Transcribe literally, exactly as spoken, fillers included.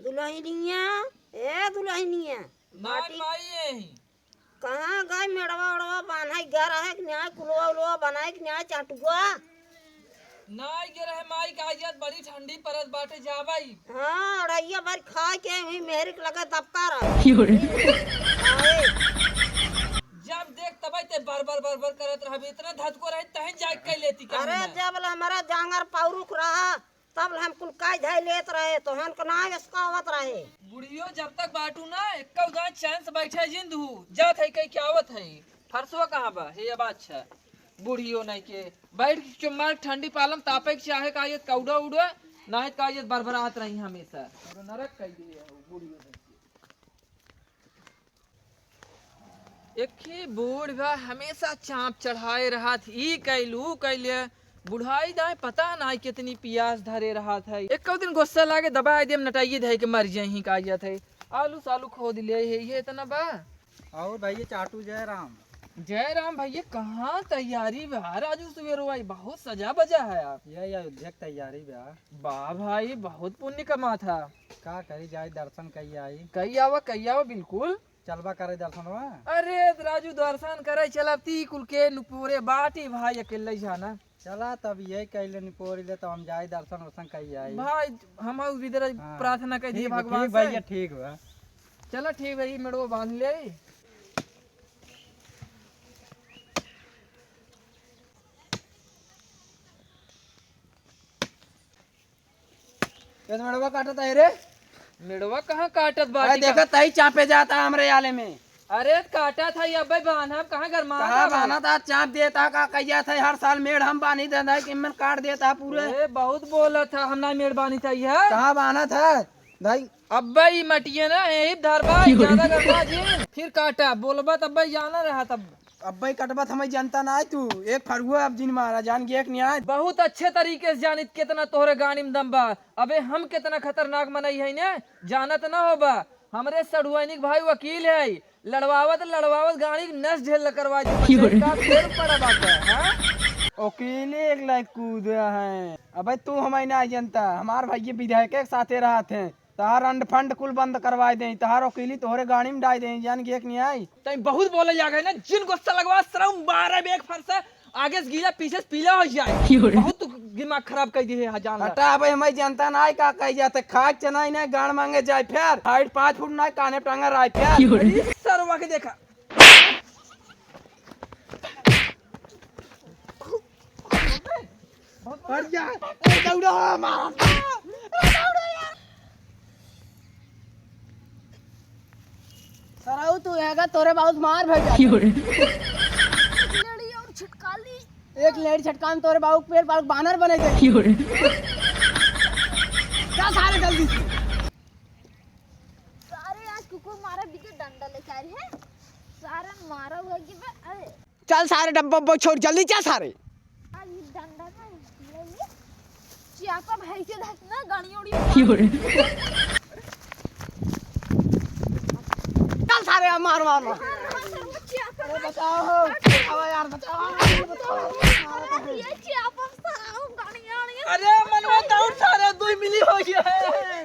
दुलहिनिया, ए दुलहिनिया, नाई माटी माई यही। कहाँ गए मेड़वा ओड़वा बान्है गर है कि नाई, कुलवा उलवा बनाए कि नाई चाटुआ? नाई गे रहे माई, का इज्जत बड़ी ठंडी परत बाटे जाबाई। हाँ, अढ़ैया बार खा के वही मेहरी के लगे दबका रहा। यो रे। आए। जब देख तबै ते बर बर बर बर करत रहबे, इतना धतको रहे तहन जाए कह लेती का अरे ना? जब ले हमारा जांगर पौरुख रहा, तब ले हम कुल काई धाई लेत रहे, तो हन को ना इसका आवत रहे। बुढ़ियो जब तक बाटू ना, एक्का उदा चैन से बैठे जिंद हूँ, जात है कहीं क्या आवत है, फरसवा कहाँ बा, हे अब अच्छा। बुढ़ियो नहीं के, बैठ के चुम्मा ठंडी पालम तापे के चाहे का ये कौड़ा उड़ा, नाहीं का ये बरबरात रही हमेशा। और नरक कह दिए हो बुढ़ियो नहीं के। एक ही बूढ़ बा हमेशा चाँप चढ़ाए रहत, ई कैल, ऊ कैल, बुढ़ाई दाए पता नाहीं कितनी पियास धरे रहत है। एको दिन गुस्सा लागे दबाए देम नटाइए धै के मर जाई का जात है। आलू सालू खोद ले है, ये इतना बा। और भैया चाटू जय राम। जय राम भैया, कहाँ तैयारी बा? राजू सुबेरो आई, बहुत सजा बजा है आप। यही अयोध्या की तैयारी बा। बा भाई, बहुत पुण्य कमात है। का करी, जाई दर्शन कई आई। कई आवा, कई आवा, बिल्कुल। चलबा करे दर्शनवा। अरे राजू, दर्शन करे चलब ती कुल के नुपुरे बाटी भाई, अकेले जाना। चला तब यही कैले निपोरी ले, तो हम जाई दर्शन वर्शन कई आई। भाई, हम उस विदर हाँ। प्रार्थना कर दिए ठीक बा, भगवान ठीक से। भैया, ठीक बा। चला ठीक भाई, मेड़वा बांध ले। ये तो मेड़वा काटत है रे। मेड़वा कहाँ काटत अरे बाटी देखा, का? तई चापे जाता हमरे आले में। अरे काटत है अब्बे बान्हब, कहाँ गरमात कहाँ है? बान्हत है? चाप देता का कहिया था, हर साल मेड़ हम बान्ही देता है कि मन काट देता है पूरे। ए, बहुत बोलत है, हम ना मेड़ बान्ही चाहिए। कहाँ बान्हत है? भाई। अब्बे ई मटिया ना, यही धरबा, ज्यादा गरमा जी। फिर काटा, बोलबा तब भाई जाना रहा तब। अब्बे कटबा त हमें जनता ना है तू, एक फरुआ अब जिन मारा, जान गया कि नहीं आए? बहुत अच्छे तरीके से जानित कितना तोहरे गाड़ी में दम बा। अबे हम कितना खतरनाक मनई है ने, जानत ना होबा। हमरे सढ़ुआइनिक भाई वकील है, लड़वावत लड़वावत गाड़ी नस ढेल करवा दी। क्यों रे? का फेर पड़ा बात है, हाँ? वकील एक लाइक कूद है। अबे तू हमें ना जनता, हमार भाई विधायक के साथे रहत हैं। तहार अंड फंड कुल बंद करवाए देई, तहार वकीली तोहरे गाड़ी में डाल देई, जान के एक नहीं आई। तई बहुत बोले जा गए ना, जिन गुस्सा लगवा सरम मारे बेक फरसे, आगे से गीला पीछे से पीला हो जाए। क्यों रे? बहुत तू दिमाग खराब कर दिए है जान ला। हटा भाई, हमें जनता ना आई का कही जाते, खाक चनाई ना गाड़ मांगे जाए फिर, हाइट पाँच फुट ना काने टांगा राय फिर। क्यों रे? अरे सरवा के देखा। हट जा, ए, दौड़ा, मार। सराऊ, तू यहाँ का तोरे बाबू से मार भेजा। क्यों रे? एक लेड़ी और छटका ली। एक लेड़ी छटकान तोरे बाबू के पेड़ पर बानर बने गए। क्यों रे? जा सारे जल्दी से। सारे आज कुकुर मारा भी तो डंडा लेके आ रहे हैं। सारे मारा हुआ कि बे-, अरे। चल सारे डब्बा उब्बा छोड़, जल्दी चल सारे। आज ये डंडा ना ले ले। चियापा भाई से धक ना गाड़ी उड़ी। क्यों रे? चल सारे, मार, मार, मार। मार, मार, मार, चियापा अरे भाई। बचाओ, बचाओ यार, बचाओ, बचाओ। ये चियापा सारा गाड़ी उड़ी। अरे मनवा दौड़ सारे, दुई मिली हो गया है।